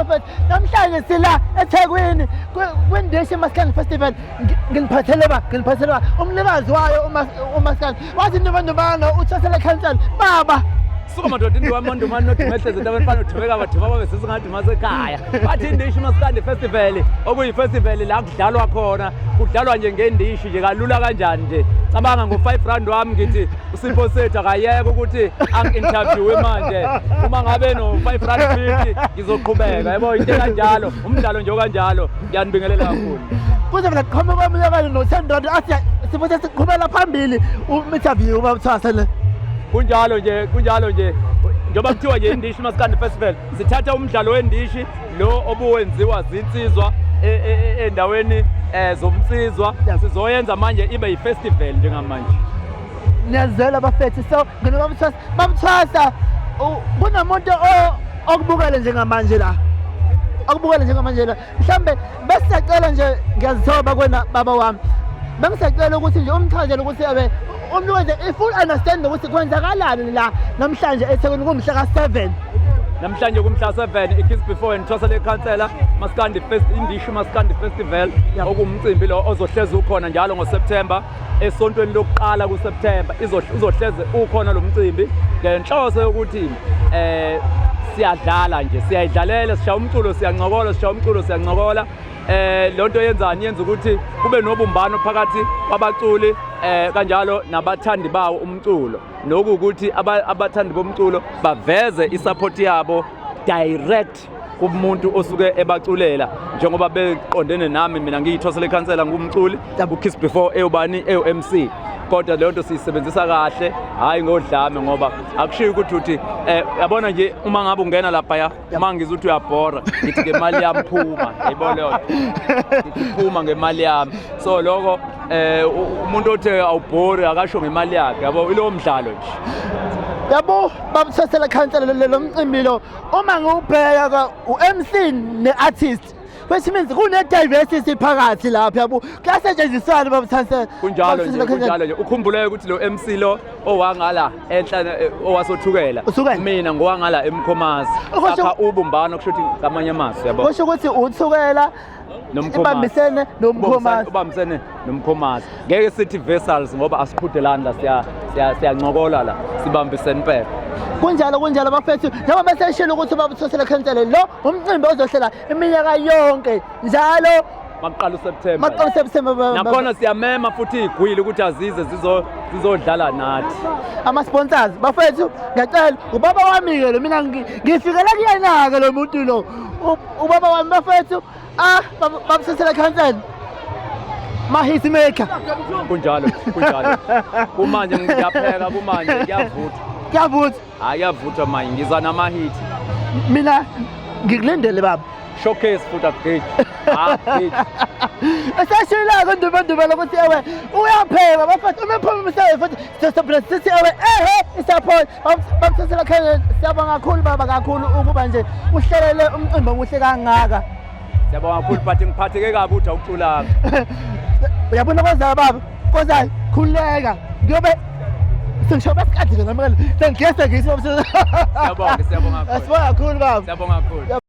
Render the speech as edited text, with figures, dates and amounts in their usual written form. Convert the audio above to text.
Bafethu, namhlanje sila eThekwini kwiNdishi Maskandi Festival. Nginiphathele ba, nginiphathele ba umnikazi wayo uMaskandi. Wathi Ndumandumane uthwasele cancel. Baba. Suka madoda, into wami mandumane nodumehleze into abafana uthubeka baduba babe sesingathi masekhaya. Bathi Indishi Maskandi Festival okuyi-festival la kudlalwa khona, kudlalwa nje ngendishi nje kalula kanjani nje. Cabanga ngo-5 rand wami ngithi uSipho sethu akayeke ukuthi angi-interviewe manje. Uma ngabe no-5 rand 50 ngizoqhubeka, yabo into kanjalo, umdlalo nje okanjalo. Ngiyanibingelela kakhulu. Kuze vele qhamuka omunye abantu no-10 rand athi Sipho sethu siqhubela phambili um-interview uba le. Kunjalo nje, kunjalo nje. Njengoba kuthiwa nje Indishi Maskandi Festival, sithatha umdlalo wendishi lo obuwenziwa zinsizwa endaweni zomnsizwa, sizoyenza manje ibe yi-festival njengamanje. Niyazela bafethu, so ngino bamthwasa, bamthwasa kunomuntu okubukele njengamanje la, okubukele njengamanje la. Mhlambe besisacela nje, ngiyazithoba kwena baba wami, bengisacela ukuthi nje umchazele ukuthi ebe umnikeze i-full understanding ukuthi kwenzakalani la namhlanje eThekwini kumhla ka-7. Namhlanje kumhla 7 i-Kiss Before and Thwasa lekhansela Maskandi Fest, Indishi Maskandi Festival, okuwumcimbi lo ozohlezi ukhona njalo ngoSeptember, esontweni lokuqala kuSeptember uzohleze ukhona lo mcimbi ngenhloso yokuthi siyadlala nje, siyayidlalela, sishaya umculo siyancokola, sishaya umculo siyancokola. Lonto yenzani, yenza ukuthi kube nobumbano phakathi kwabaculi kanjalo nabathandi bawo umculo, nokuthi abathandi bomculo baveze isupport yabo direct kumuntu osuke ebaculela, njengoba beqondene nami. Mina ngiyithwasa lekhansela, ngumculi, uKiss Before eyobani, eyo MC, kodwa leyo nto siyisebenzisa kahle, hhayi ngodlame, ngoba akushiyo ukuthi uthi yabona nje uma ngabe ungena laphaya, uma ngizwa ukuthi uyabhora, ngithi ngemali yami phuma, yayibona leyo nto, ngithi phuma ngemali yami. So lokho umuntu othe awubhori akasho ngemali yakhe, yabo, ilowo mdlalo nje. Yabo, bamthwasela khansela, lo mcimbi lo uma ngiwubheka u-MC ne-artist, which means kune-diversity phakathi lapho, yabo, kuyasetshenziswana bamthwasela. Kunjalo nje, kunjalo nje. Ukhumbuleke ukuthi lo MC lo owangala enhla owasothukela, Uthukela? mina ngowangala eMkhomazi. Sakha ubumbano, kusho ukuthi ngamanye amazwi, yabo. Kusho ukuthi uthukela noMkhomazi. Ibambisene noMkhomazi. Ubambisene noMkhomazi. Ngeke sithi vessels ngoba asiqhudelani la, siyancokola la, sibambisene impela. Kunjalo, kunjalo bafethu, njengoba beseshilo ukuthi babuthosele khansele, lo umcimbi ozohlela iminyaka yonke njalo makuqala uSeptember. Maqala September. Nakhona siyamema futhi igwili ukuthi azize zizodlala nathi. Ama-sponsors bafethu, ngiyacela, ubaba wami-ke lo, mina ngifikela kuyena-ke lo muntu lo. Ubaba wami bafethu, ah, babusesela khansela ma-hit maker. Kunjalo, kunjalo. Kumanje ngiyapheka, kumanje kuyavuthwa. Kuyavuthwa. Hayi, kuyavuthwa manje, ngiza nama-hit. Mina ngikulindele baba. Showcase futhi akugeji, akugeji. Eseshilako Ndumandumela ukuthi ewe uyapheka bafethu, uma ephuma umsebenzi futhi sizophila sithi ewe ehe i-support bamthathela khona. Siyabonga kakhulu baba, kakhulu ukuba nje uhlelele umcimbi omuhle kangaka. Siyabonga kakhulu, but ngiphatheke kabi ukuthi awuculanga. Uyabona kozayo baba, kozayo khululeka, ngiyobe sengisho besikade nje nami sengigese ngithi. Siyabonga, siyabonga kakhulu. Siyabonga kakhulu baba. Siyabonga kakhulu.